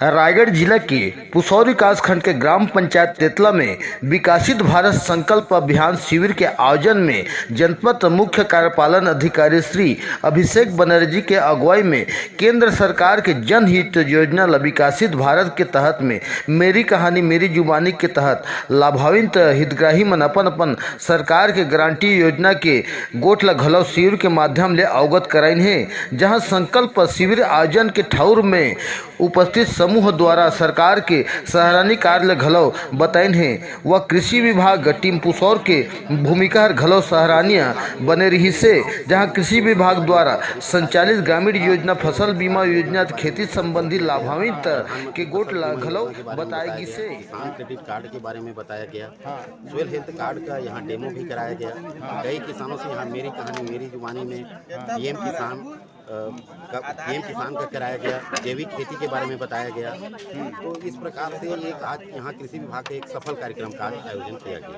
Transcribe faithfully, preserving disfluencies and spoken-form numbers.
रायगढ़ जिला के पुसौर विकास खंड के ग्राम पंचायत तेतला में विकसित भारत संकल्प अभियान शिविर के आयोजन में जनपद मुख्य कार्यपालन अधिकारी श्री अभिषेक बनर्जी के अगुवाई में केंद्र सरकार के जनहित योजना ल विकसित भारत के तहत में मेरी कहानी मेरी जुबानी के तहत लाभान्वित हितग्राही मन अपन अपन सरकार के गारंटी योजना के गोठ ल घलो शिविर के माध्यम ले अवगत कराइन हे, जहां संकल्प शिविर आयोजन के ठौर में उपस्थित समूह द्वारा सरकार के सराहनीय कार्य ल घलो बताइन हे। व कृषि विभाग टीम पुसौर के भूमिका हर घलो सराहनीय बने रिहिस हे, जहां कृषि विभाग द्वारा संचालित ग्रामीण योजना, फसल बीमा योजना, खेती संबंधी लाभान्वित के गोठ ल घलो बताए गिस हे। किसान क्रेडिट कार्ड के बारे में बताया गया। सोयल हेल्थ कार्ड का यहाँ डेमो भी कराया गया। कई किसानों से यहाँ मेरी कहानी मेरी जुबानी में पीएम किसान, पीएम किसान का कराया गया। जैविक खेती के बारे में बताया गया। तो इस प्रकार से एक आज यहाँ कृषि विभाग का एक सफल कार्यक्रम का आयोजन किया गया।